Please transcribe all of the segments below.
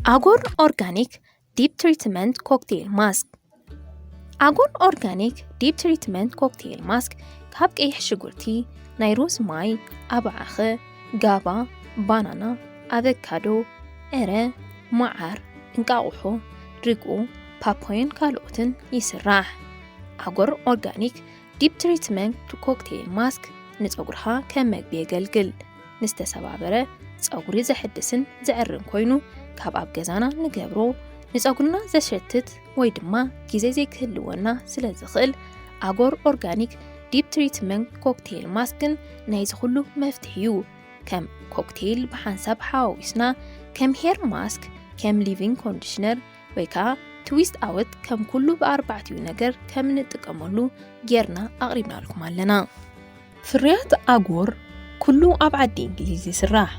ኣጎር ኦርጋኒክ ዲፕ ትሪትመንት ኮክቴል ማስክ። ኣጎር ኦርጋኒክ ዲፕ ትሪትመንት ኮክቴል ማስክ ካብ ቀይሕ ሽጉርቲ፣ ናይ ሩዝ ማይ፣ ኣባዓኸ፣ ጋባ፣ ባናና፣ ኣቨካዶ፣ ዕረ፣ መዓር፣ እንቃቑሖ፣ ርግኦ፣ ፓፓዮን ካልኦትን ይስራሕ። ኣጎር ኦርጋኒክ ዲፕ ትሪትመንት ኮክቴል ማስክ ንጸጉርኻ ከም መግቢ የገልግል። ንዝተሰባበረ ጸጉሪ ዘሕድስን ዘዕርን ኮይኑ፣ ካብ ኣብ ገዛና ንገብሮ ንጸጉርና ዘሸትት ወይ ድማ ግዜ ዘይክህልወና ስለ ዝኽእል፣ ኣጎር ኦርጋኒክ ዲፕ ትሪትመንት ኮክቴል ማስክን ናይዚ ኩሉ መፍትሒ እዩ። ከም ኮክቴል ብሓንሳብ ሓዋዊስና፣ ከም ሄር ማስክ፣ ከም ሊቪንግ ኮንዲሽነር ወይ ከዓ ትዊስት ኣወት ከም ኩሉ ብኣርባዕቲኡ ነገር ከም እንጥቀመሉ ጌርና ኣቕሪብናልኩም ኣለና። ፍርያት ኣጎር ኩሉ ኣብ ዓዲ እንግሊዝ ይስራሕ።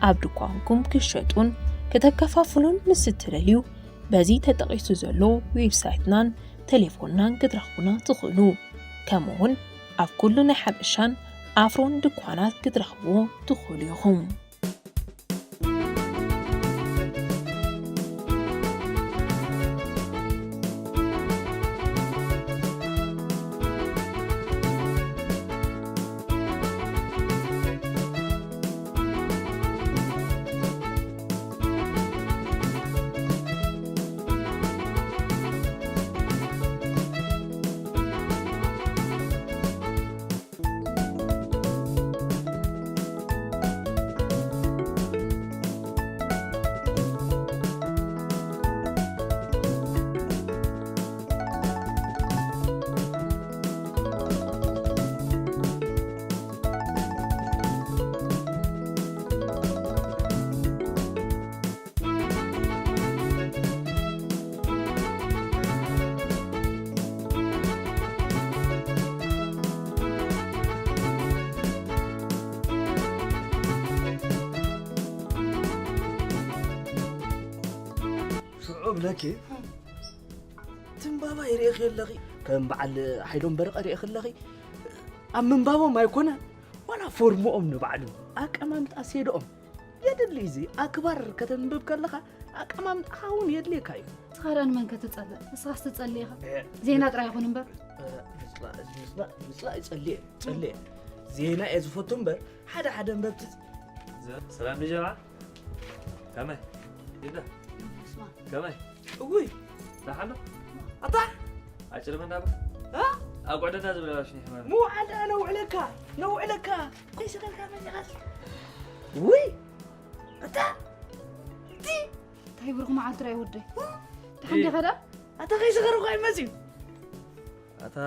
ኣብ ድኳንኩም ክሸጡን ከተከፋፍሉን ምስ እትደልዩ፣ በዚ ተጠቒሱ ዘሎ ዌብሳይትናን ቴሌፎንናን ክትረኽቡና ትኽእሉ። ከምኡውን ኣብ ኩሉ ናይ ሓበሻን ኣፍሮን ድኳናት ክትረኽብዎ ትኽእሉ ኢኹም። ሽዑ ብለኪ ትንባባ ይርእኺ ኣለኺ፣ ከም በዓል ሓይሎም በረቐ ርእኺ ኣለኺ። ኣብ ምንባቦም ኣይኮነ ዋላ ፎርምኦም ንባዕሉ ኣቀማምጣ ሴድኦም የድሊ። እዚ ኣክባር ከተንብብ ከለኻ ኣቀማምጣኻ እውን የድልየካ እዩ። ንስኻ ደኣ ንመን ከተጸልእ? ንስኻስ ትጸልእ ኢኻ። እ፣ ዜና ጥራይ ይኹን እምበር። እ፣ ምጽላእ፣ ምጽላእ፣ ምጽላእ ይጸልእ፣ ጸልእ። ዜና እየ ዝፈቱ እምበር ሓደ ሓደ ኣንበብቲ። ዘ-፣ ሰላም ንጀምዓ። ከመይ? ይዳ? ስማ። ከመይ? እውይ። ደሓን ዶ? ኣታ? ኣጭር መናባ? እ? ኣብ ጓዕደና ዝብላ ሽኒ ሕማም። ምውዓል ደኣ ነውዕለካ፣ ነውዕለካ። ከይሰኸልካ መዚኻስ? ውይ። ኣታ? እቲ? እንታይ ብሩኽ መዓልቲ ርኣይ ወደይ። እ? ደሓን ዲኻ ደኣ? ኣታ ከይሰኸርኩ ኣይመጽዩ። ኣታ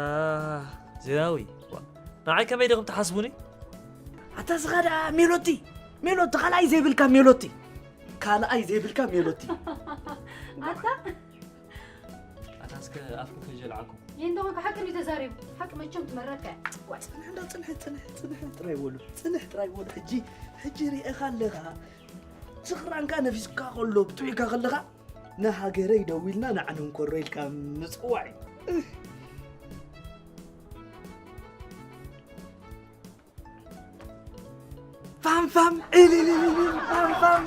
ዜናዊ፣ ዋ፣ ንዓይ ከመይ ዲኹም ትሓስቡኒ? ኣታ እስኻ ደኣ ሜሎቲ፣ ሜሎቲ፣ ካልኣይ ዘይብልካ ሜሎቲ፣ ካልኣይ ዘይብልካ ሜሎቲ። ኣታ ኣታ እስከ ኣፍኩም ከይጀልዓኩም። ይህ እንደሆነ ሓቂ ነው ተዛሪቡ። ሓቂ መቸም ትመረቀ። ዋይ። ጽንሕ እንዳ ጽንሕ፣ ጽንሕ፣ ጽንሕ ጥራይ በሉ። ጽንሕ ጥራይ በሉ። ሕጂ፣ ሕጂ ሪኤኻ ኣለኻ። ስኽራንካ ነፊስካ ከሎ፣ ብጥዑይካ ከለኻ፣ ንሃገረይ ደዊልና ንዓለም ኮሮ ኢልካ ምጽዋዕ እዩ። ፋም ፋም፣ እልልልልል፣ ፋም ፋም።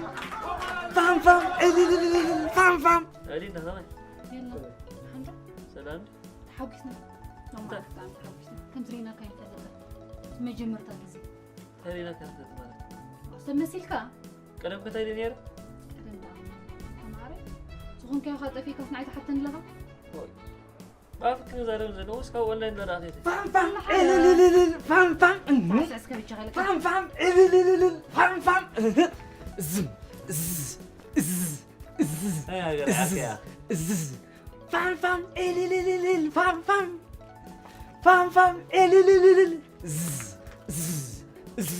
ፋም ፋም፣ እልልልልል፣ ፋም ፋም። ኣሊ፣ እንዳ ከመይ? የላ፣ ሓንዳ? ሰላም? ተሓጒስና። ኖ፣ እንታይ? ማለት ብጣዕሚ ተሓጒስና። ከም ዝርኢናካ ኣይንፈልጥን። መጀመርታ ግዜ። እንታይ ርኢናካ ንፈልጥ ማለት? ሰብ መሲልካ? ቀደም ከ እንታይ ኢለ ነይረ? ቀደም ደኣ ተማሃራይ ዝኾንካዮ ከ ጠፊእካስ ንዓይ ትሓተኒ ኣለኻ? ኦይ። ብኣፍኪ ክዛረብ ዘለዎስ ካብ ኦንላይን ዘረኣኺ ኢኺ። ፋም ፋም፣ እልልልልል፣ ፋም ፋም፣ እህ። ስዕስዕ እስከ ብቻ ከለካ። ፋም ፋም፣ እልልልልል፣ ፋም ፋም፣ እህ። ዝም፣ እዝ፣ እዝ፣ እዝ፣ ኣይ፣ ሃገር እዝ፣ ዓርኪ እያ። እዝ። ፋም ፋም፣ እልልልልል፣ ፋም ፋም። ፋም ፋም፣ እልልልልል፣ እዝ፣ እዝ፣ እዝ።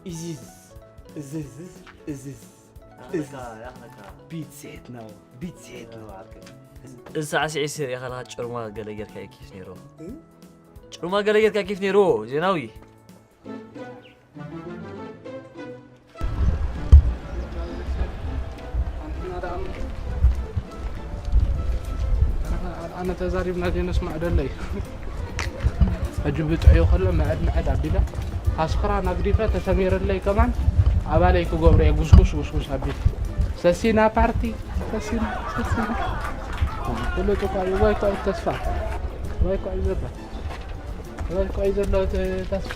እዝዝ፣ እዝዝ፣ እዝዝ፣ ያኽለካ፣ እዝዝ። ያኽለካ። ቢት ሴት ነው፣ ቢት ሴት ነው። ያው፣ ዓርኪ። እዚ ሳዕስዒ ስር ኢኻ ጭርማ ገለ ጌርካ ኬፍ ነይሩ። እ? ጭርማ ገለ ጌርካ ኬፍ ነይሩ፣ ዜናዊ። ኣነ ተዛሪብና ዘይነስማዕ ደለይ። ሕጂ ብጥዕዩ ከሎ መዐድ መዐድ ኣቢለ፣ ኣስኽራን ኣግዲፈ ተሰሚርለይ ከማን ኣባለይ ክገብሮ እየ ጉስጉስ ጉስጉስ ኣቢለ። ሰሲና ፓርቲ፣ ሰሲና፣ ሰሲና። ፍሉጥ እኳ እዩ፣ ወይ እኳ እዩ ተስፋ። ወይ እኳ እዩ ዘሎ። ወይ እኳ እዩ ዘሎ ተ-፣ ተስፋ።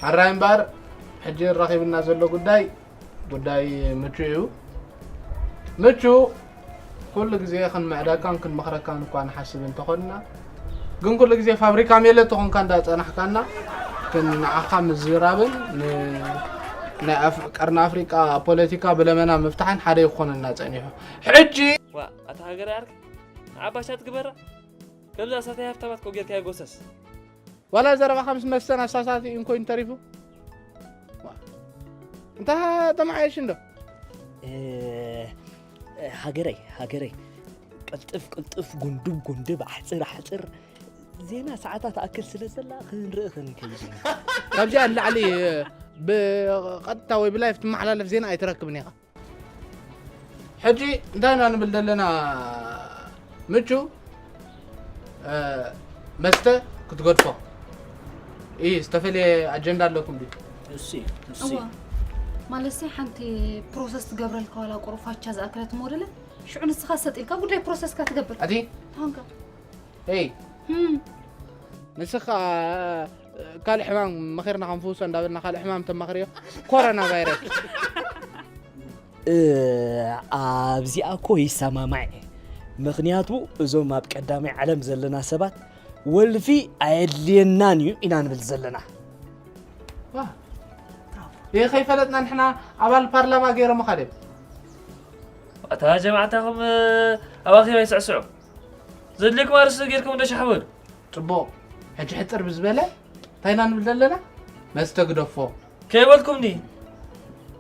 ሕራይ እምበር፣ ሕጂ ረኺብና ዘሎ ጉዳይ፣ ጉዳይ ምቹ እዩ። ምቹ፣ ኩሉ ግዜ ክንምዕደካን ክንመኽረካን እኳ ንሓስብ እንተኾንና፣ ግን ኩሉ ግዜ ፋብሪካ ሜለ ተኾንካ እንዳጸናሕካና፣ ግን ንዓኻ ምዝራብን ን-፣ ናይ ኣፍ-፣ ቀርኒ ኣፍሪቃ ፖለቲካ ብለመና ምፍታሕን ሓደ ይኾነና ጸኒሑ። ሕጂ ዋ፣ ኣታ ሃገር ዓርኪ፣ ንዓባሻ ትግበራ? ከምዛ ሳታይ ሃብታማት እኮ ጌርካዮ ጎሰስ። ዋላ ዘረባኻ ምስ መስተን ኣሳሳቲ እንኮይን ተሪፉ። ዋ፣ እንታ ተመሓየሽ እንዶ? እ፣ ሃገረይ፣ ሃገረይ፣ ቅልጥፍ፣ ቅልጥፍ፣ ጉንድብ፣ ጉንድብ፣ ኣሕጽር፣ ኣሕጽር፣ ዜና ሰዓታት ትኣክል ስለ ዘላ ክንርኢ ክንከይድ ኢና። ካብዚኣ ንላዕሊ ብቐጥታ ወይ ብላይፍ ትመሓላለፍ ዜና ኣይትረክብን ኢኻ። ሕጂ እንታይ ኢና ንብል ዘለና? ምቹ፣ እ፣ መስተ ክትገድፎ። ኢ፣ ዝተፈለየ ኣጀንዳ ኣለኩም ድዩ? እሱ፣ እሱ። እዋ። ማለት ሲ ሓንቲ ፕሮሰስ ትገብረልካ ዋላ ቁሩብ ፋቻ ዝኣክለት ሞደለ፣ ሽዑ ንስኻ ሰጥ ኢልካ ጉዳይ ፕሮሰስካ ትገብር። ኣቲ? ታንካ። ኤይ። ህም። ንስኻ፣ እ፣ ካልእ ሕማም መኺርና ክንፍውሶ እንዳበልና ካልእ ሕማም ተማኽርዮ። ኮሮና ቫይረስ። እ፣ ኣብዚኣ እኮ ይሰማማዕ እየ። ምኽንያቱ እዞም ኣብ ቀዳማይ ዓለም ዘለና ሰባት ወልፊ ኣየድልየናን እዩ ኢና ንብል ዘለና። ዋ። ይህ ከይፈለጥና ንሕና ኣባል ፓርላማ ገይሮምኻ ድዮም? ኣታ ጀማዓታኹም፣ እ፣ ኣብ ኣኼባ ይስዕስዑ። ዘድልየኩም ኣርእስቲ ጌርኩም እንዶ ሻሕ በሉ። ጽቡቕ። ሕጂ ሕጽር ብዝበለ እንታይ ኢና ንብል ዘለና? መስተ ግደፎ። ከይበልኩምኒ።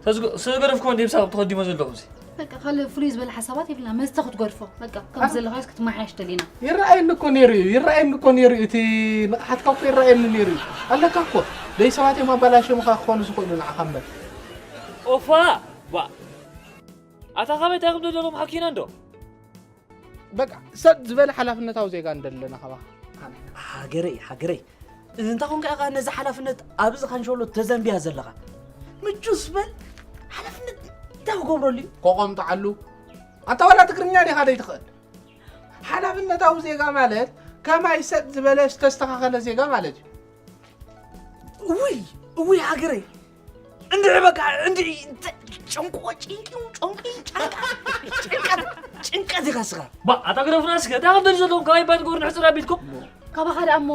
ተዝገ-፣ ዝተገደፍኩዎ እንዲ ምሳኹም ተኸዲሞ ዘለኹም ሲ። በቃ፣ ካልእ ፍሉይ ዝበለ ሓሳባት የብልና። መስተ ክትገድፎ። በቃ፣ ከም አ? ዘለኻዮስ ክትመሓየሽ ደሊና። ይረኣየኒ እኮ ነይሩ እዩ፣ ይረኣየኒ እኮ ነይሩ እዩ። እቲ ንቕሓትካ እኮ ይረኣየኒ ነይሩ እዩ። ኣለካ እኮ። ደይ ሰባት እዮም ኣባላሽዮምኻ ክኾኑ ዝኽእሉ ንዓኻ እምበር። ኦፋ! ባ! ኣታ ካበይ እንታይ ከም ዘለዎም ሓኪና እንዶ? በቃ፣ ሰብ ዝበለ ሓላፍነታዊ ዜጋ እንደለና ካባኻ። ሃገረይ፣ ሃገረይ። እንታይ ኮንካ ኢኻ ነዚ ሓላፍነት ኣብዚ ካንሸሎ ተዘንብያ ዘለኻ? ምቹስ በል፣ ሓላፍነት እንታይ ክገብረሉ እዩ? ኮቖምጥዓሉ። ኣንታ ዋላ ትግርኛ ዲኻ ደይትኽእል? ሓላፍነታዊ ዜጋ ማለት ከማይ ሰጥ ዝበለ ዝተስተኻኸለ ዜጋ ማለት እዩ። እውይ፣ እውይ ሃገረይ። እንድዒ በቃ፣ እንድዒ፣ እንተ-፣ ጨንቆ፣ ጭንቂ፣ ጨንቂ፣ ጨንቃ፣ ጭንቀት፣ ጭንቀት ኢኻ ስኻ። ባ፣ ኣታ ግደፉና እስከ፣ እንታይ ከም ደልዩ ዘለኹም፣ ካባይ ባንድ ጎርኒ ሕጽር ኣቢልኩም? ካባኻ ደኣ እሞ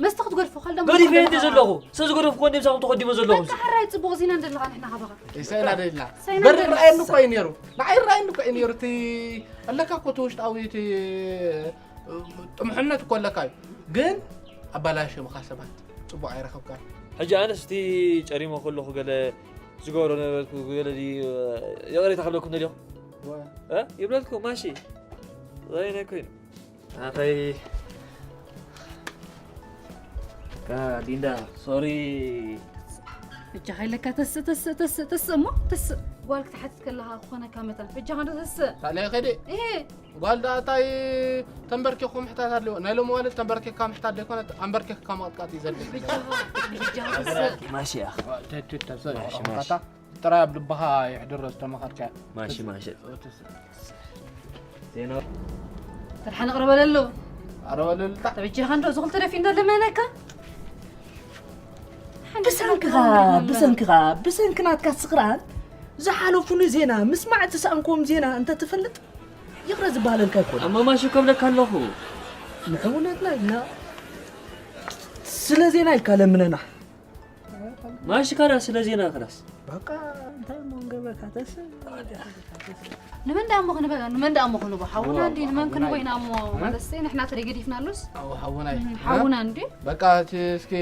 መስተ ክትገድፎ፣ ካልእ ደኣ እሞ ገዲፈ ክትገድፎ እንደ ዘለኹ፣ ስለ ዝገደፍኩ እንደ ምሳኹም ተኸዲሞ ዘለኹ። በቃ፣ ሕራይ ጽቡቕ ዜና እንደለኻ ንሕና ካባኻ። ኢሳይና ደልና። ኢሳይና በር ደልና። ርኣየኒ እኮ እዩ ነይሩ። ንዓይ ርኣየኒ እኮ እዩ ነይሩ። እቲ ኣለካ እኮ እቲ ውሽጣዊ እቲ ጥሙሕነት እኮ ኣለካ እዩ። ግን ኣባላሽምኻ ሰባት። ጽቡቕ ኣይረኸብካን። ሕጂ ኣነስ እቲ ጨሪሞ ከለኹ ገለ ዝገብሮ ነበርኩ፣ ገለ ድዩ ይቕሬታ ክብለኩም ደልኹ? ዋ። እ? ይብለልኩ፣ ማሺ። ዘይናይ ኮይኑ። ኣታይ ካ ሊንዳ፣ ሶሪ። እጃኻ ኢለካ ተስእ፣ ተስእ፣ ተስእ፣ ተስእ እሞ፣ ተስእ። ጓል ክትሓትት ከለኻ ክኾነካ መታን። በጃኻ እንዶ ተስእ። ታዲያ ከይደ? እሄ። ጓል ደኣ እንታይ ተንበርኪኹ ምሕታት ኣለዎ? ናይ ሎሚ ጓል ተንበርኪኻ ምሕታት ዘይኮነ፣ ኣንበርኪኽካ ምቕጥቃጥ እዩ ዘድሊ። በጃኻ፣ በጃኻ ተስእ። ማሺ እያ። ዋ፣ ተ-፣ ተ-፣ ተስእ፣ ማሺ፣ ማሺ። ጥራይ ኣብ ልብኻ ይሕድሮ ዝተመኸርካዮ። ማሺ፣ ማሺ። ተስእ። ዜና። ፈርሓን ኣቕርበለሉ። ኣቕርበለሉ። ተበጃኻ እንዶ፣ እዚ ኹሉ ተደፊኡ እንዶ ለመነካ? ብሰንክኻ፣ ብሰንክኻ፣ ብሰንኪ ናትካ ስኽራን ዝሓለፉኒ ዜና ምስማዕ ዝሰኣንክዎም ዜና እንተ ትፈልጥ ይቕረ ዝበሃለልካ ኣይኮነን። ኣማ ማሺ ከብለካ ኣለኹ። ንሕውነትና ኢልና ስለ ዜና ኢልካ ለምነና። ማሺ ካላ ስለ ዜና ክላስ። በቃ እንታይ እሞ ንገብረካ ተስእ። ንመን ደኣ እሞ ክንበ-፣ ንመን ደኣ እሞ ክንቦ? ሓውና ዋ፣ እንዲ ንመን ክንቦ ሓውና ኢና እሞ? እ? ማለት ንሕና ተደይ ገዲፍና ኣሎስ? ኣዎ፣ ሓውና እዩ። እም፣ እ? ሓውና እንዲ? በቃ እቲ እስኪ፣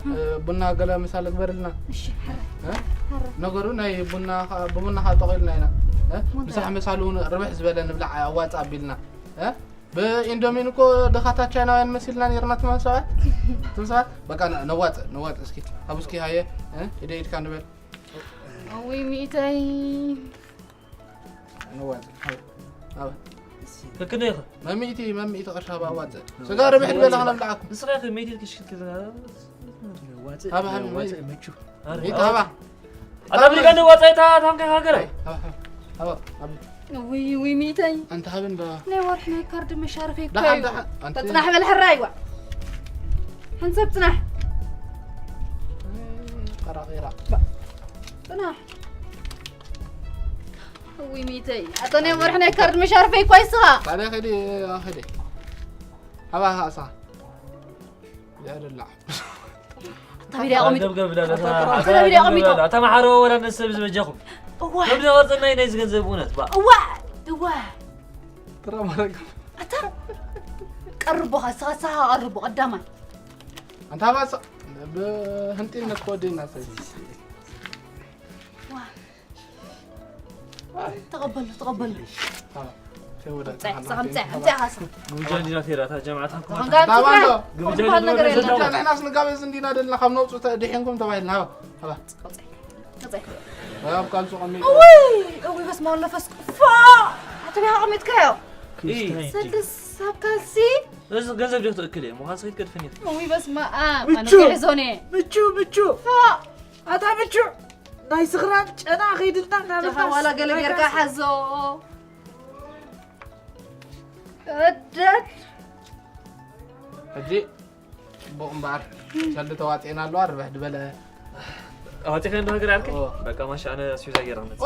እ? እ፣ ቡና ገለ ምሳለ ግበርልና። እሺ፣ ሓረ። እ? ሓረ። ነገሩ ናይ ቡና ኸ-፣ ብቡና ኸዓ ጠቒልና ኢና። እ? ቡና። ምሳሕ ምሳሉ እውን ርብሕ ዝበለ ንብላዕ ኣዋጽእ ኣቢልና። እ? ብኢንዶሚን እኮ ድኻታት ቻይናውያን መሲልና ነይርና ትማል ሰባት። ትም ሰባት በቃ ነ-፣ ነዋጽእ፣ ነዋጽእ እስኪ። ኣብ እስኪ ሃየ፣ እ? ኢደ ኢድካ ንበል። ኣወይ ሚእታይ። ነዋጽእ። ሃየ። ኣብ። እሺ፣ ክክነ ይኸ መሚእቲ መሚእቲ ቅርሻ ባዋፅእ ስጋ ርብሕ ዝበላ ክነብልዓኩም። ንስኻ ይኸ ሜት ኢልክሽ ክትክል ዋፅእ ሃባ ሃባ ዋፅእ ምቹ ሚእቲ ሃባ ኣዳብሪካ ንዋፃ ይታ ታንከ ሃገረ ሃባ ሃባ ውይ ውይ ሚተይ ኣንተ ሃብን ባ ናይ ወርሒ ናይ ካርድ መሻርፈይ እኮ ደሓን እዩ ደሓን ኣንተ ተፅናሕ በል ሕራይ ዋ ሓንሳብ ፅናሕ ቀራቂራ ፅናሕ ውይ ሚተይ ኣቶ ናይ ወርሒ ናይ ካርድ መሻርፈይ እኮ ይስኻ ታዲያ ከዲ ኣኸዲ ሃባ ሃሳ ያደላ ተቢዳ ቆሚት ገብገብ ብላ ተቢዳ ቆሚቶ ተማሓሮ ወላ ንሰብ ዝበጀኹም እዋ ከምዚ ቅርፅና ናይ ዝገንዘብ እውነት ባ እዋ እዋ ተራማረጋ ኣታ ቀርቦ ኸስኻ ስኻ ቀርቦ ቀዳማይ ኣንታ ባሳ ብህንጢነት ክወደና ሰብ ተቐበሉ ተቐበሉ ተወዳ ምፅዕ ምፅዕ ምፅዕ ሃሳ ግብጃ እንዲና ቴራ እታ ጀማዓት ሃንኩማ ተቐንጋን ታባንዶ ዝበሃል ነገር የለን ንሕናስ ንጋበዝ እንዲና ደለና ካብ ነውፅእ ድሒንኩም ተባሂልና ሃባ ሃባ ኣብ ካልሱ ቀሚጡ እውይ እውይ በስመ አብ መንፈስ ፋ ኣተቢያ ቀሚጥካዮ ሰልስ ኣብ ካልሲ እዚ ገንዘብ ዲኹ ትእክል እየ ምዃን ስኺት ከድፍን እዩ እውይ በስመ ኣብ ኣነ ምቹ! ሒዞን እየ ምቹ ምቹ ፋ ኣታ ምቹ ናይ ስኽራን ጨና ኸይድልና እናበልና ጃኻ ዋላ ገለ ጌርካ ሓዞ እደድ ሕጂ ጽቡቕ እምበኣር ሰልዲ ተዋፂእና ኣለዋ ርብሕ ዝበለ ኣዋፂኸ እንዶ ሃገር ዓርከይ ኦ። በቃ ማሻ ኣነ ኣስቤዛ ገይረ ክመፅእ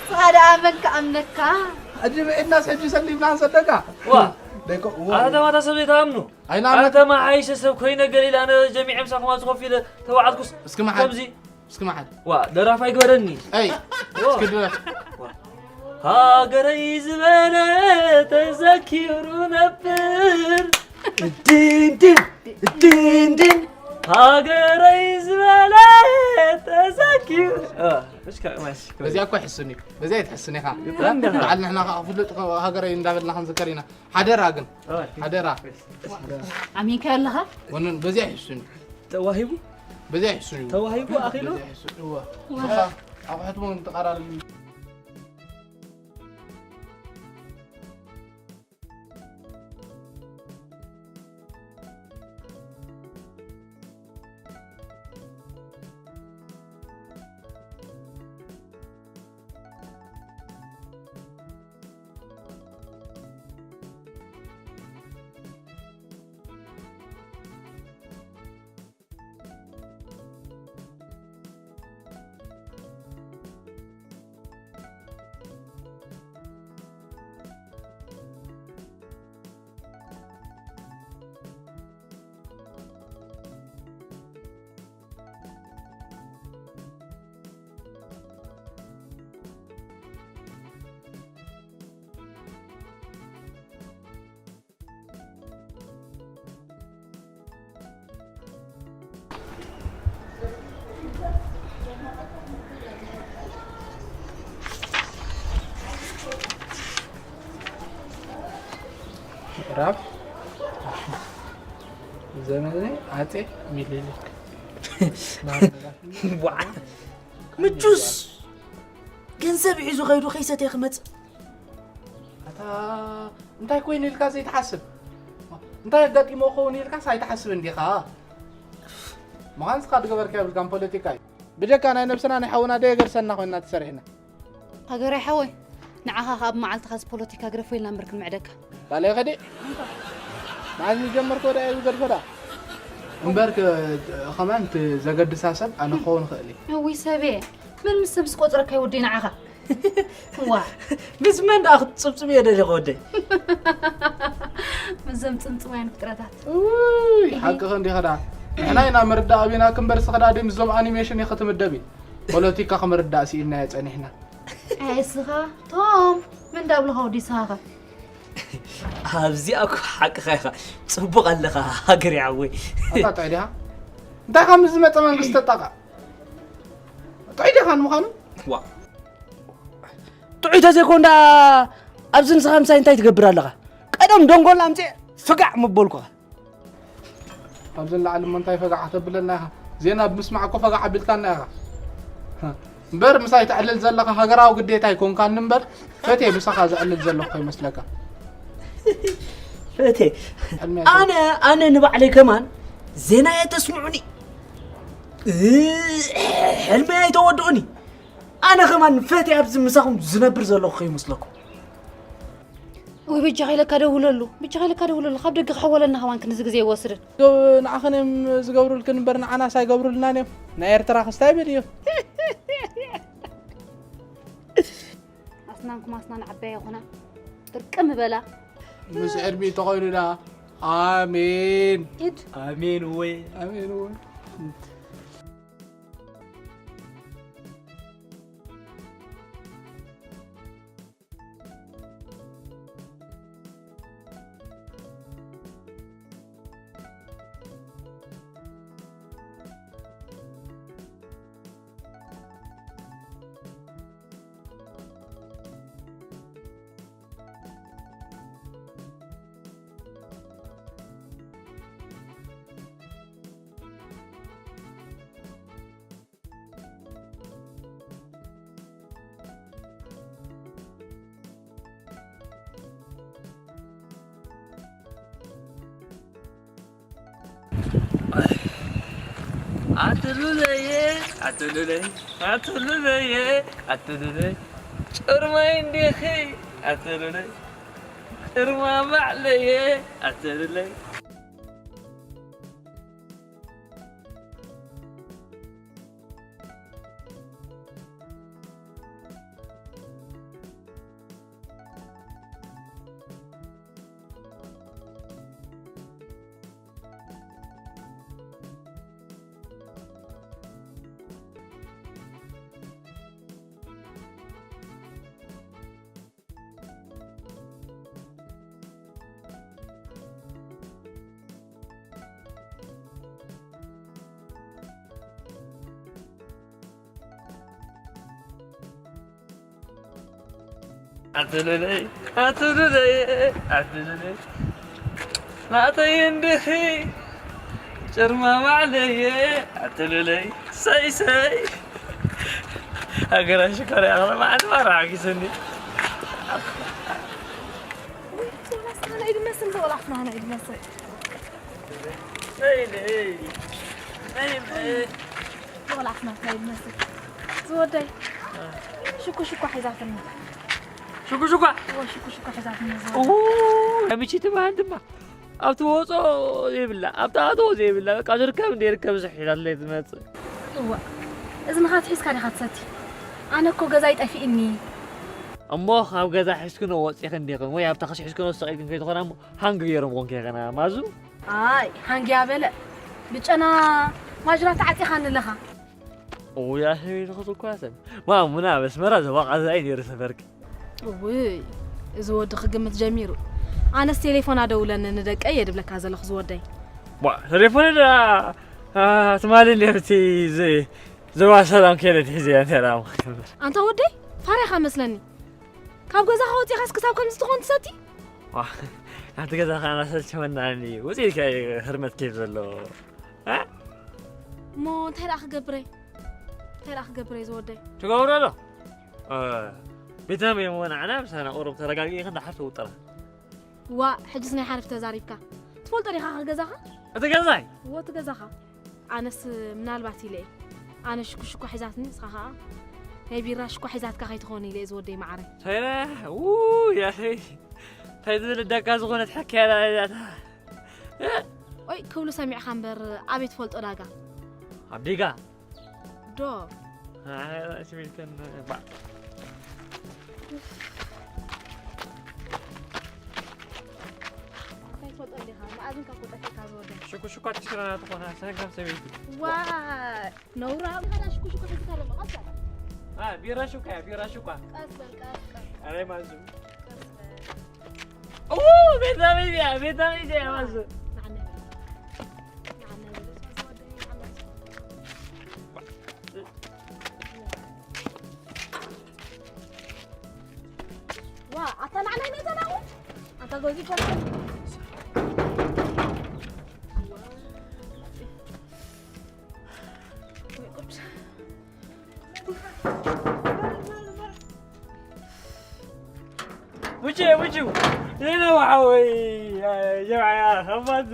ስኻ ደኣ መን ክኣምነካ ሕጂ ብዒድናስ ሕጂ ሰሊምና ንሰደካ ዋ ደቂ ኣታ ተማታ ሰብ ዘይተኣምኑ ኣይናመት ኣነ ተማሓይሸ ሰብ ኮይነ ገሊለ ኣነ ጀሚዐ ምሳኹም ኣብዚ ኮፍ ኢለ ተባዓትኩስ እስኪ መሓል ከምዚ እስኪ መሓል ዋ ደራፋይ ግበረኒ ኣይ ዋ እስኪ ድረፍ ሃገረይ ዝበለ ተዘኪሩ ነብር ድንድን ድንድን ሃገረይ ዝበለ ተዘኪሩ አ፣ እሽካ ማሽ በዚኣ እኮ ይሕስን እዩ በዚኣ ይትሕስን ኢኻ በዓል ንሕና ከዓ ክፍልጥ ሃገረይ እንዳበልና ክንዝከር ኢና ሓደራ ግን ሓደራ ኣሚንካ ኣለኻ ወንን በዚኣ ይሕስን እዩ ተዋሂቡ በዚኣ ይሕስን እዩ ተዋሂቡ ኣኺሉ በዚኣ ይሕስን እዩ ኣቑሑት እውን ተቐራርብ ምዕራፍ ዘመነ ኣጼ ሚኒሊክ ምቹስ ገንዘብ ሒዙ ኸይዱ ከይሰተ ክመፅእ ኣታ እንታይ ኮይኑ ኢልካ ዘይትሓስብ እንታይ ኣጋጢሞ ኸውን ኢልካስ ኣይትሓስብ እንዲኻ ምዃን ስኻ ዝገበርካ የብልካን ፖለቲካ እዩ ብጀካ ናይ ነብስና ናይ ሓውና ደየገድሰና ኮይንና ተሰሪሕና ሃገራይ ሓወይ ንዓኻ ካብ መዓልትኻ እዚ ፖለቲካ ግደፎ ኢልና እምበር ክንምዕደካ ባለይ ኸዲ መዓዝ ዝጀመርኮ ዳ እዩ ዝገድፎ ዳ እምበር ከማን እቲ ዘገድሳ ሰብ ኣነ ክኸውን ይኽእል እዩ እውይ ሰበየ መን ምስ ሰብ ዝቆፅረካ ይወደይ ንዓኻ ዋ ምስ መን ደኣ ክትፅብፅብ እየ ደሊኸ ወደይ ምስዞም ፅምፅማያን ፍጥረታት ውይ ሓቅኸ እንዲኸ ዳ ንሕና ኢና ምርዳእ ኣቢና ክንበር ስኸዳ ድም እዞም ኣኒሜሽን ኢኸ ትምደብ እዩ ፖለቲካ ክምርዳእ ስኢልናዮ ጸኒሕና ኣይ እስኻ ቶም ምን ዳብልኻ ወዲ ስኻኸ ኣብዚኣ እኮ ሓቅኻ ኢኻ ፅቡቕ ኣለኻ ሃገር ይዓወይ ኣጣጣ ዲኻ እንታይ ካብ ዝመፀ መንግስቲ ተጣቃ ጥዑይ ዲኻ ንምዃኑ ዋ ጥዑይ ተዘይኮን ዳ ኣብዚ ንስኻ ምሳይ እንታይ ትገብር ኣለኻ ቀደም ደንጎል ኣምፅእ ፍጋዕ ምበልኩኻ ኣብዚ ንላዕሊ እሞ እንታይ ፈጋዕ ከተብለና ኢኻ ዜና ብምስማዕ እኮ ፈጋዕ ኣቢልካና ኢኻ እምበር ምሳይ ተዕልል ዘለኻ ሃገራዊ ግዴታ ኣይኮንካን እምበር፣ ፈትየ ምሳኻ ዘዕልል ዘለኹ ከይመስለካ። ፈቴ፣ ኣነ ኣነ ንባዕለይ ከማን ዜና የተስምዑኒ፣ ሕልመይ ኣይተወድኡኒ። ኣነ ከማን ፈቴ ኣብዚ ምሳኹም ዝነብር ዘለኹ ከይመስለኩም። ወይ በጃኻ ኢለካ ደውለሉ፣ በጃኻ ኢለካ ደውለሉ። ካብ ደገ ክሕወለና ከማን ክንዚ ግዜ ይወስድን። ንዓኽን እዮም ዝገብሩልክን እምበር ንዓናስ ኣይገብሩልናን እዮም። ናይ ኤርትራ ክስታይ ብል እዩ። ኣስናንኩም ኣስናን ዓባይ ይኹና። ጥርቅም በላ። ምስ ዕድሚ ተኾይኑና። ኣሜን። ኢድ ኣሜን ወይ ኣሜን እውን። ኣትሉለየ ኣትሉለይ ኣትሉለየ ኣትሉለይ ጭርማይ እንዲኺ ኣትሉለይ ጭርማ ባዕለየ ኣትሉለይ ኣትሉለይ ኣትሉለይ ኣትሉለይ ናተይ እንድኺ ጭርማ ባዕለየ ኣትሉለይ ሰይ ሰይ ሃገራ ሽኮር ያኽለ ማዕድ ማራ ሓጊሰኒ ናይ ድመስል ዘወላፍና ናይ ድመስል ሰይ ለይ ሰይ ለይ ወላፍና ናይ ድመስል ዝወደይ ሽኩ ሽኳ ሒዛትና ሽኩ ሽኳ እዎ ሽኩ ሽኳ ሒዛትና ዝወደይ ከሚቺ ትበሃል ድማ ኣብቲ ወፆ ዘይብላ ኣብቲ ኣቶ ዘይብላ በቃ ዝርከብ እንደ ይርከብ ዝሒዛለይ ትመፅእ እዋ እዚ ንኻ ትሒዝካ ዲኻ ትሰቲ ኣነ እኮ ገዛይ ጠፊእኒ እሞ ካብ ገዛ ሒዝክኖ ወፂኽን ዲኽን ወይ ኣብታ ክሲ ሒዝክኖ ዝሰቂልክን ከይትኾና እሞ ሃንግ ገይሮም ኮንከ ይኸና ማዙ ኣይ ሃንጊያ በለ ብጨና ማጅራት ተዓፂኻኒ ኣለኻ እውያ ሰበይቲ ክትኳሰን ማሙና ኣብ ኣስመራ ዘባቓዛይ ነይሩ ሰፈርክ እውይ እዚ ወዲ ክግምት ጀሚሩ ኣነስ ቴሌፎን ኣደውለኒ ንደቀይ እየ ድብለካ ዘለኹ ዝወደይ ዋ ቴሌፎን ዳ ትማሊ ነርቲ ዘዋ ሰላም ከለት ሒዘ እያ ነራ ኣንታ ወደይ ፋርያኻ መስለኒ ካብ ገዛኻ ወፂኻስ ክሳብ ከምዚ ትኾን ትሰቲ ናብቲ ገዛ ከዓ እናሰልቸወናኒ ውፅኢት ከ ህርመት ኬፍ ዘለዎ እሞ እንታይ ደኣ ክገብረ እንታይ ደኣ ክገብረ እዩ ዝወደይ ትገብሮ ዶ ቤትና መየመናዕና ምሳና ቁሩብ ተረጋጊ ክንዳሓር ትውጥራ ዋ ሕጅስ ናይ ሓሪፍ ተዛሪብካ ትፈልጦ ዲኻ ገዛኻ እቲ ገዛይ እዎ እቲ ገዛኻ ኣነስ ምናልባት ኢለ እየ ኣነ ሽኩሽኳ ሒዛትኒ ንስኻ ኸዓ ናይ ቢራ ሽኳ ሒዛትካ ከይትኾን ኢለ እየ ዝወደይ መዓረይ ሰይረ ያኸይ እንታይ ዝብል ደቃ ዝኾነት ሕክያ ዳታ ኦይ ክብሉ ሰሚዕካ እምበር ኣበይ ትፈልጦ ዳጋ ኣብ ዲጋ ዶ ስሚልተን እንታይ ትፈልጦ እንዲኻ መኣዝን ካብ ኮጠፈካ ዝወደ ሽኩሽኳ ትሽክረና ትኾና ሰነጋም ሰበይቲ ዋ ነውራ ኢኻ ሽኩሽኳ ሒዝካ ዶ መቐሳ ቢራ ሽኳ ቢራ ሽኳ ቀስ በል ቀስ ቀስ ኣረ ማዙ ቀስ በል ኡ ቤታ ቤታ ቤታ ቤታ ማዙ ንዓና ንዓና ዝወደ ንዓና ዋ ኣታ ንዓና ይመተና ኣታ ጎዚ ቻለ ውጁ ሌላ ወሓወይ ጀምዓያ ኸባት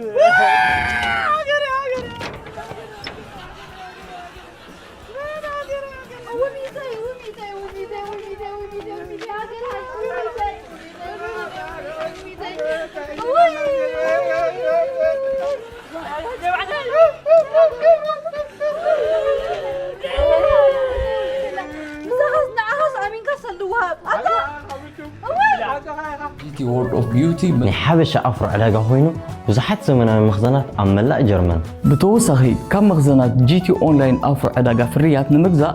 ጂቲ ወርልድ ኦፍ ቢዩቲ ናይ ሓበሻ ኣፍሮ ዕዳጋ ኮይኑ ብዙሓት ዘመናዊ መኽዘናት ኣብ መላእ ጀርመን። ብተወሳኺ ካብ መኽዘናት ጂቲ ኦንላይን ኣፍሮ ዕዳጋ ፍርያት ንምግዛእ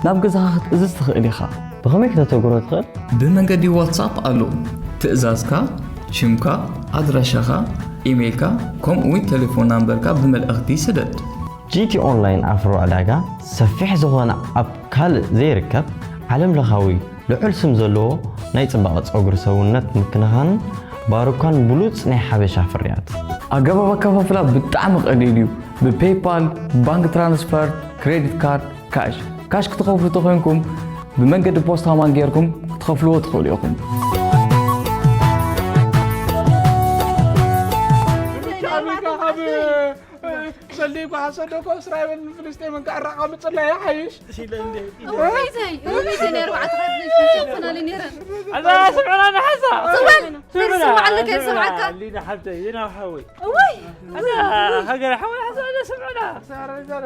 ናብ ገዛኻ ክትእዝዝ ትኽእል ኢኻ። ብኸመይ ክተተግብሮ ትኽእል? ብመንገዲ ዋትሳፕ ኣሎ። ትእዛዝካ፣ ሽምካ፣ ኣድራሻኻ፣ ኢሜይልካ ከምኡ እውን ቴሌፎን ናምበርካ ብመልእኽቲ ስደድ። ጂቲ ኦንላይን ኣፍሮ ዕዳጋ ሰፊሕ ዝኾነ ኣብ ካልእ ዘይርከብ ዓለምለኻዊ ልዑል ስም ዘለዎ ናይ ጽባቐ ጸጉሪ ሰውነት ምክንኻንን ባሩካን ብሉጽ ናይ ሓበሻ ፍርያት። ኣገባብ ኣከፋፍላ ብጣዕሚ ቀሊል እዩ። ብፔይፓል፣ ባንክ ትራንስፈር፣ ክሬዲት ካርድ፣ ካሽ። ካሽ ክትኸፍሉ ተኾይንኩም ብመንገዲ ፖስታ ማን ጌርኩም ክትኸፍልዎ ትኽእሉ ኢኹም። ሰሊም ከሓሰዶ እኮ እስራኤልን ፍልስጤምን ክዕረቓ ምጽላይ ይሓይሽ። እውነይተይ እውነይተይ ናይ ኣርባዕተ ሸፈናሊ ነይረን ኣዛ ስምዕና ንሓሳ ስምዕና ስምዓለከ ስምዓካ ሊና ሓብተይ ዜና ሓወይ እወይ ኣዛ ሃገር ሓወይ ሓሳ ኣዛ ስምዕና ዛረ ዛረ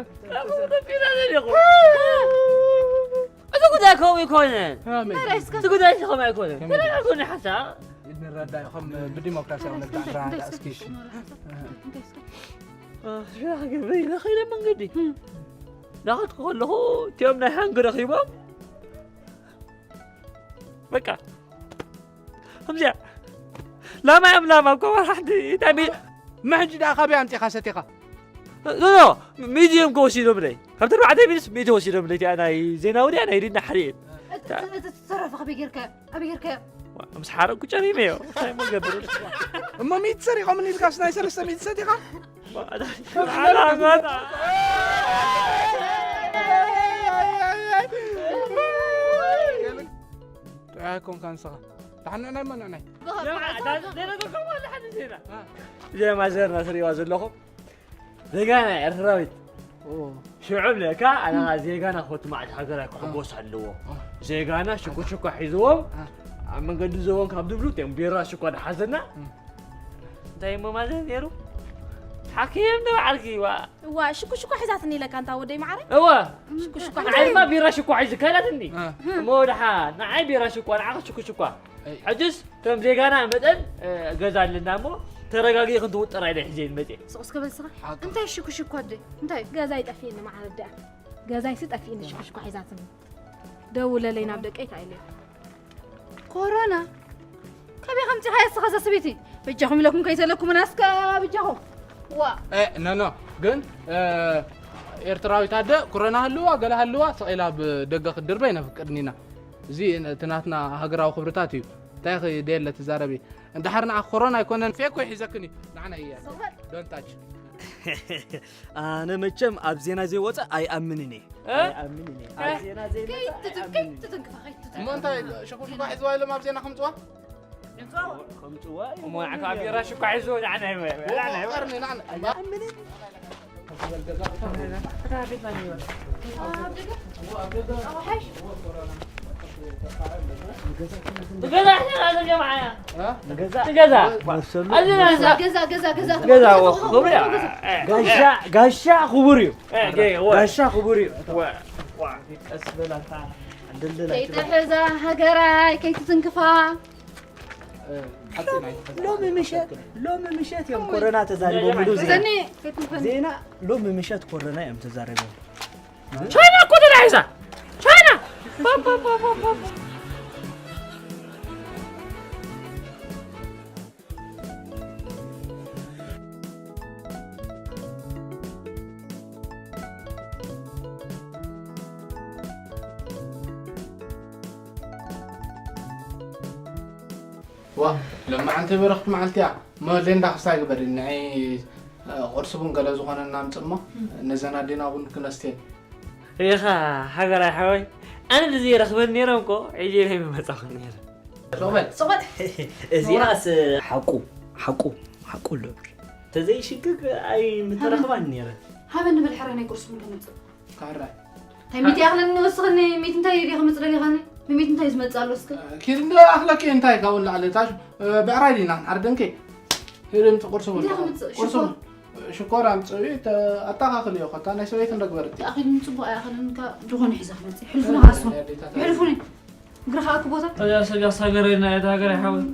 ተፊላ ዘሊኹ እዚ ጉዳይ ከምኡ ይኮነን ሃመይ እዚ ጉዳይ እዚ ከምኡ ኣይኮነን ተረጋግኒ ሓሳ ንረዳእ ከም ብዲሞክራሲያዊ ነግዳዕዳ እስኪ ሽራክ ግብሪ ለኸይደ መንገዲ ዳኸት ከለኹ እቲኦም ናይ ሃንግ ረኺቦም በቃ ከምዚኣ ላማ እዮም ላማ እኮ ሓንቲ ታሚ መሕጂ ደኣ ካበይ ኣምፂኻ ሰቲኻ ኖ ሚድዮም ከወሲዶም ለይ ካብቲ ኣርባዕተ ሚኒስ ሚድዮ ወሲዶም ለይ እቲኣ ናይ ዜና ውድያ ናይ ዲና ሓሪኤን ተረፈ ከበይ ጌርካዮ ኣበይ ጌርካዮ ምስ ሓረቁ ጨሪመዮ እንታይ መገብር እሞ ሚእቲ ሰሪቖም ኢልካስ ናይ ሰለስተ ሚእቲ ሰቲኻ ጥዑይ ኣይኮንካ ንስኻ ተሓንዕናይ እሞ ንዕናይ ዜማ ዘርና ትሪእዋ ዘለኹም ዜጋና ኤርትራዊት ሽዑ ብለካ ኣና ዜጋና ኮቲ መዓልቲ ሃገራይ ክሕጎስ ኣለዎ ዜጋና ሽኮሽኮ ሒዝዎም ኣብ መንገዲ ዘቦም ካብ ዝብሉ እቲኦም ቢራ ሽኮ ዝሓዘና እንታይ እሞ ማለት ነይሩ ሓኪም ንባዕልኪ ዋ እዋ ሽኩሽኳ ሒዛትኒ ኢለካ እንታ ወደይ ማዓረ እወ ሽኩሽኳ ንዓይማ ቢራ ሽኳ ሒዙ ከላትኒ እሞ ደሓ ንዓይ ቢራ ሽኳ ንዓኻ ሽኩሽኳ ሕጅስ ከም ዜጋና መጠን ገዛ ኣለና እሞ ተረጋጊ ክንትውጠር ኣይደ ሒዘ መፅእ ስቕ እስከ በል ስኻ እንታይ ሽኩሽኳ ኣደ እንታይ ገዛይ ጠፊእኒ ማዓረ ደኣ ገዛይሲ ጠፊእኒ ሽኩሽኳ ሒዛትኒ ደውለለይ ናብ ደቀይ እንታይ ኢለ ኮሮና ካበይ ከምፂኻዮ እስኻ እዛ ሰበይቲ በጃኹም ኢለኩም ከይተለኩምና እስከ በጃኹም ዋ ኖ ኖ ግን ኤርትራዊት ኣደ ኩረና ሃልዋ ገለ ሃልዋ ስቕ ኢላ ብደገ ክትድርበ ይነፍቅድኒና እዚ እቲ ናትና ሃገራዊ ክብርታት እዩ እንታይ ክደየለ ትዛረቢ እንድሓር ንዓ ኮሮና ኣይኮነን ፌኮ ይሒዘክን እዩ ንዓና እያ ዶንታች ኣነ መቸም ኣብ ዜና ዘይወፀ ኣይኣምንን እየ ኣይኣምንን እየ ኣብ ዜና ዘይመፀ ኣይኣምንን እየ ከይትትንክፋ ከይትትንክፋ እሞ እንታይ ሽኩሽኳ ሒዝዋ ኢሎም ኣብ ዜና ከምፅዋ እሞ ንዓካ ቢራ ሽኳ ሒዝዎ ንዓና ይበ- ንዓና ይበ- ቀርኒ ንዓና ኣይኣምንን ብገዛ ኢሕና ንገምዓ እያ ንገዛ ኣዝና ገዛ ገዛ ገዛ ገዛ ገዛ ክቡር እያ ጋሻ ጋሻ ክቡር እዩ እ፣ ገ- ወ- ጋሻ ክቡር እዩ ወ- ወ- ቀስ በላታ ከይትሕዛ ሃገራይ ከይትትንክፋ ሎሚ ምሸት ሎሚ ምሸት እዮም ኮረና ተዛሪቦምሉ ዜና ዘኒ ከይትንፈኒ ዜና ሎሚ ምሸት ኮረና እዮም ተዛሪቦም ቻይና እኮ ተታሒዛ ቻይና ባባባባባ ዋ ሎማዓንቲ በረኽቲ መዓልቲ እያ እሞ ሌንዳ ክስታይ ግበሪ ንዐይ ቁርሲ ቡን ገለ ዝኾነ እናምፅ እሞ ነዘን ኣዴና ቡን ክነስትየን ኢኻ ሃገራይ ሓወይ ኣነ ብዘይረኽበን ነይሮም እኮ ዒዜ ናይ ምመፃኹ ነይረ ሶበል። ሶበል። እዚኣስ ሓቁ፣ ሓቁ፣ ሓቁ ኣሎ። ተዘይሽግግ ኣይ ምተረኽባን ነይረ። ሃበኒ በል ሕራይ ናይ ቁርስኹም ከምጽእ። ካራ። እንታይ ሚእቲ ይኣኽለኒ ወስኽኒ፣ ሚእቲ እንታይ ኢኻ ከምጽእ ደሊኻኒ? ሚእቲ እንታይ ዝመጽእ ኣሎ እስከ? ኪድ እንደ ኣኽለኪ እንታይ ካብኡ ንላዕሊ ታሽ፣ ብዕራይ ዲና ክንዓርድ እንከ። ሂድ ምጽእ ቁርሲ እንታይ በል። ከምጽእ? ቁርሲ ሽኮር? ሽኮር ኣምጽእ፣ ተ-፣ ኣታኻኽልዮ፣ ኮታ ናይ ሰበይትን ዶ ግበርቲ። ተኣኺሉኒ ጽቡቕ ኣይኣኽለኒ፣ ካ-፣ ድኾነ ሒዘ ክመጽእ። ሕልፉኒ፣ ካስኹም። ኣዴታት። ሕልፉኒ። እግርኻ ኣኩ ቦታ። እዛ ሰብ ያሳገረና እታ ሃገር ኣይሓወት።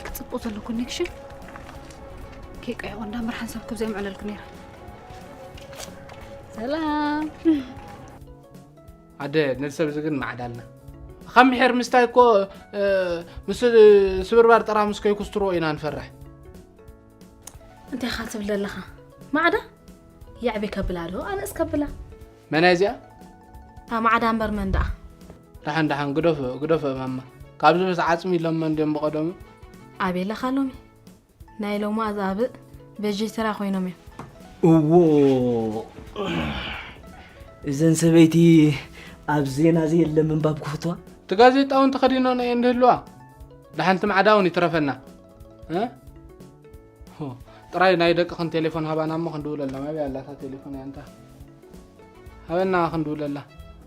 ክጽብቕ ዘሎ ኮኔክሽን ከይቀየቑ እንዳ መርሓን ሰብ ክብ ዘይምዕለልኩ ነይረ። ሰላም። ኣደ፣ ነዚ ሰብ እዚ ግን ማዕዳልና። ካብ ምሒር ምስታይ እኮ፣ እ፣ ምስ ስብርባር ጠራሙስ ከይኩስትርዎ ኢና ንፈርሕ። እንታይ ኢኻ ትብል ዘለኻ? ማዕዳ? ያዕቤ ከብላ ዶ? ኣነስ ከብላ። መን እያ እዚኣ? እታ ማዕዳ እምበር መን ደኣ? ደሓን፣ ደሓን፣ ግደፎ፣ ግደፎ ማማ። ካብዚ ምስ ዓጽሚ ኢሎሞ እንድዮም ብቐደሙ። ኣበይ ኣለኻ ሎሚ? ናይ ሎማ ዛብእ በጀይ ተራ ኮይኖም እዮም። እዎ፣ እዘን ሰበይቲ ኣብ ዜና ዘየለ ምንባብ ክፍትዋ። እቲ ጋዜጣ እውን ተኸዲኖን እየን ዝህልዋ። ደሓንቲ ማዕዳ እውን ይትረፈና። እ? ሆ፣ ጥራይ ናይ ደቅኽን ቴሌፎን ሃባና እሞ ክንድውለሎም። ኣበይ ኣላታ ቴሌፎን እያ እንታ? ሃበና ክንድውለላ።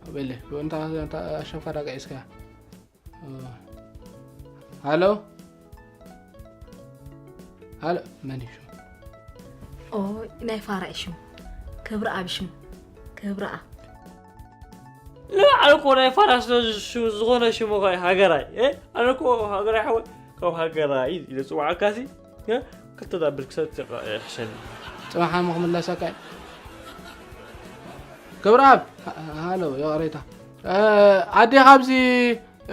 ኣበይ ኣለ? እንታ፣ እንታ ኣሸፋዳ ቀዒስካያ? ሃሎ? ሃሎ? መን እዩ ሽሙ? ኦ፣ ናይ ፋራ እዩ ሽሙ። ክብረኣብ ሽሙ። ክብረኣብ። ንባዕሉ እኮ ናይ ፋራ ስለ ዝሽ-፣ ዝኾነ ሽሙ እኮ እዩ ሃገራይ። እ? ኣነ እኮ ሃገራይ ሓወይ፣ ካብ ሃገራይ ኢለ ዝጽውዓካሲ፣ እ? ክልተ ዳብል ክሰጥ ይሕሸኒ። ጽባሕ ኣሞ ክምለሰካ እዩ። ክብረኣብ፣ ሃ-፣ ሃሎ፣ ይቕሬታ። እ፣ ኣዴኻ ኣብዚ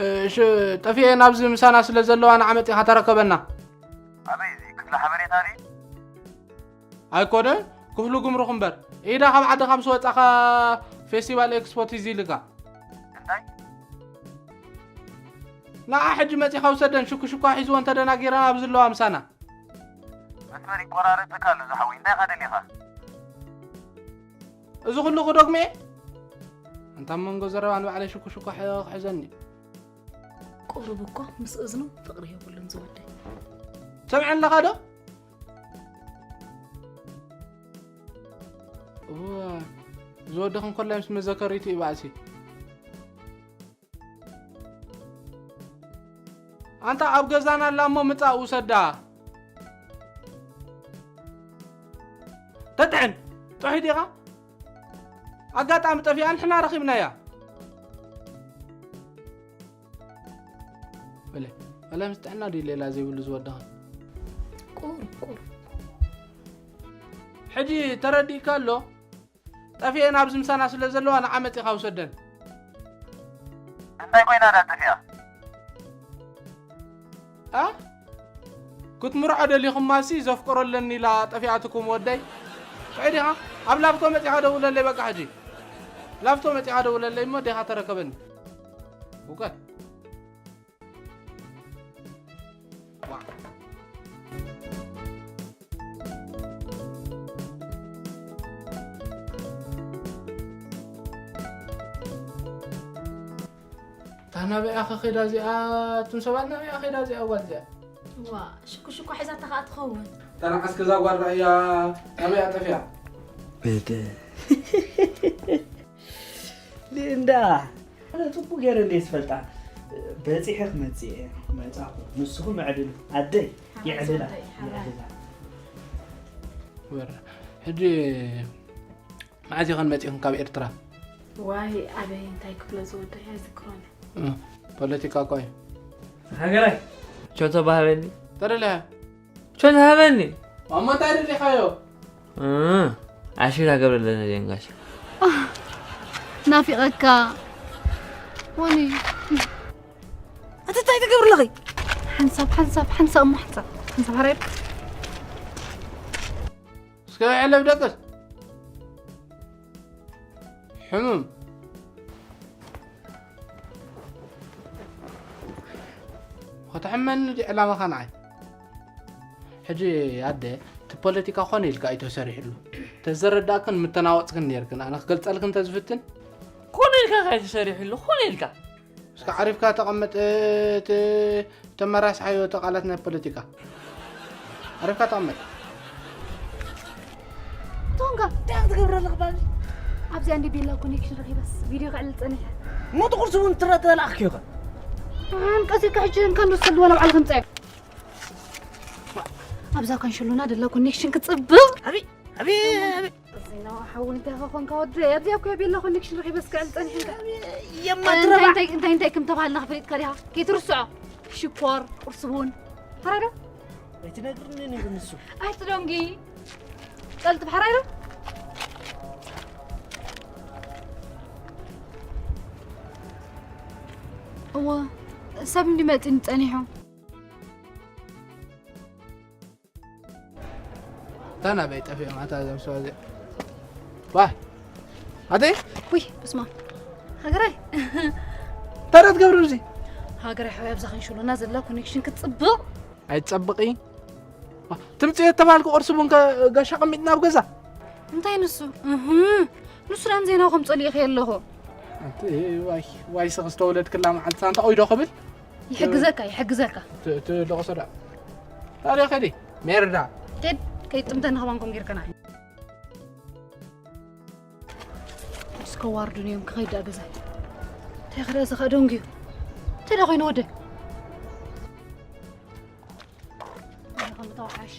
እ፣ ሽ-፣ ጠፊኤ ናብዚ ምሳና ስለ ዘለዋ ንዓ መጺኻ ተረከበና። ኣበይ እዚ ክፍሊ ሓበሬታ ድዩ? ኣይኮነን፣ ክፍሉ ጉምሩክ እምበር። ኢዳ ካብ ዓድኻ ምስ ወጻኻ ፌስቲቫል ኤክስፖ ትዝ ኢልካ። እንታይ? ንዓ ሕጂ መጺኻ ውሰደን፣ ሽኩሽኳ ሒዝወን ተደናጊረን ኣብዚ ኣለዋ ምሳና። መስመር ይቆራረጸካ ኣሎ ዝሓወይ፣ እንታይ ኢኻ ደሊኻ? እዚ ኩሉ ክደግሞ እየ? ኣንታ ኣብ መንጎ ዘረባ ንባዕለይ ሽኩሽኳ ሕ-፣ ክሕዘኒ። ቁሩብ እኮ ምስ እዝኑ ፍቕሪ የብሉን ዝወደይ። ሰምዐ ኣለኻ ዶ? እወ፣ ዝወደኹም ኮላይ ምስ መዘከሪቱ እዩ ባእሲ። ኣንታ ኣብ ገዛና ኣላ እሞ ምጻእ ውሰዳ። ተጥዕን፣ ጥዑይ ዲኻ? ኣጋጣሚ ጠፊኣ ንሕና ረኺብናያ። በለ፣ ዋላ ምስ ጥዕና ድዩ ሌላ ዘይብሉ ዝወደኸ? ቁሩብ፣ ቁሩብ። ሕጂ ተረዲእካ ኣሎ? ጠፊኤን ኣብዚ ምሳና ስለ ዘለዋ ንዓ መጺኻ ውሰደን። እንታይ ኮይና ድያ ጠፊኣ? ኣ? ክትምርዖ ደሊኹማሲ ዘፍቅሮ ኣለኒ ኢላ ጠፊኣትኩም ወደይ። ጥዑይ ዲኻ? ኣብ ላፍቶ መጺኻ ደውለለይ በቃ ሕጂ። ላፍቶ መጺኻ ደውለለይ እሞ ዴኻ ተረከበኒ። ውቀት። እታ ናበይ ኣኸ ኸይዳ እዚኣ? እቶም ሰባት ናበይ ኣኸ ኸይዳ እዚኣ ጓል እዚኣ? ዋ፣ ሽኩሽኳ ሒዛታ ኸኣ ትኸውን። ተነዓስ ገዛ ጓል ራእያ ናበይ ኣጠፊኣ? እደ። ሊንዳ፣ ኣነ ጽቡቕ ገይረ እንደ ዝፈልጣ፣ በጺሐ ክመጽእ እየ። መጻኹ። ንስኹም ኣዕልሉ። ኣደይ፣ ሓራይ የዕልላ፣ ዝወደይ፣ ሓራይ። የዕልላ። ወረ፣ ሕጂ መዓዝ ኢኸን መጺእኽን ካብ ኤርትራ? ዋይ፣ ኣበይ እንታይ ክብሎ ዝወደይ ኣይዝክሮን። እ፣ ፖለቲካ እኮ እዩ። ሃገራይ፣ ቸቶ ባህበኒ። ተደለያ። ቸቶ ሃበኒ። ማማ እንታይ ደሊኻዮ? እ፣ ዓሽራ ገብረለነ ደንጋሽ። ናፊቐካ። ወኒ። ኣቲ እንታይ ትገብሪ ኣለኺ? ሓንሳብ ሓንሳብ ሓንሳብ እሞ ሓንሳብ ሓንሳብ ሓራይ እስከ ዕለብ ደቅስ ሕሙም ከተሕመኒ ድዩ ዕላማኻ ንዓይ? ሕጂ ኣደ እቲ ፖለቲካ ኮነ ኢልካ እዩ ተሰሪሕሉ። ተዘረዳእክን ምተናወፅክን ነርክን ኣነ ክገልፀልክን ተዝፍትን ኮነ ኢልካ ካይ ተሰሪሕሉ ኮነ ኢልካ እስከ ዓሪፍካ ተቐመጥ። እቲ ተመራስሓዮ እቲ ቃላት ናይ ፖለቲካ ዓሪፍካ ተቐመጥ። ቶንጋ እንታይ ክትገብር ኣለኽ ባቢ? ኣብዚኣ እንዲ ቤላ ኮኔክሽን ረኺበስ ቪድዮ ክዕልል ጸኒሐ። ሞት ቁርሲ እውን ትረተ ተላእኽኪ ኢኸ። ኣን ቀሲልካ ሕጂ እንካ ንወስደሉ ወላ ባዕሉ ከምጻ ኣብዛ ካንሸሎና ደላ ኮኔክሽን ክጽብቕ። ኣቢ ኣቢ ኣቢ ዜና ሓው እንታይ ኸኾንካ ወደይ ኣብዚኣ እኮ ቤላ ኮኔክሽን ረኺበስ ክዕልል ጸኒሐ። የማትረባ እንታይ እንታይ ከም ተባሃልና ክፍሊጥካ ዲኻ? ከይትርስዖ። ሽኮር ቁርሲ ቡን። ሓራይ ዶ? ኣይትነግርንን እዩ ንሱ። ኣይትደንጊ። ቀልጥፍ ሓራይ ዶ? እወ ሰብ እንዲ መፂኒ ፀኒሑ። እታ ናበይ ጠፊኦም ኣታ እዞም ሰብ እዚኦም ዋ ኣደይ ውይ በስማ ሃገራይ እንታይ ዳ ትገብሩ እዚ ሃገራይ ሓወይ ኣብዛ ክንሽሉና ዘላ ኮኔክሽን ክትፅብቕ ኣይትፀብቒ ትምፅዮ ተባልኩ ቁርሲ ቡን ጋሻ ቀሚጥና ኣብ ገዛ እንታይ ንሱ ንሱ ዳን ዜናው ከም ፀሊእኸ ኣለኹ ዋይ ሰኽስተወለድክላ መዓልቲ ሳንታ ኦይዶ ክብል ይሕግዘካ ይሕግዘካ ትልቕ ሶዳ ታዲያ ከዲ ሜርዳ ቴድ ከይጥምተና ከማን ኮም ጌርካና እስከ ዋርዱን እዮም ክኸይድ ዳኣ ገዛ እንታይ ክዳ ዝኸ ደንጉዩ እንታይ ዳ ኮይኑ ወደ ከምተወሓሽ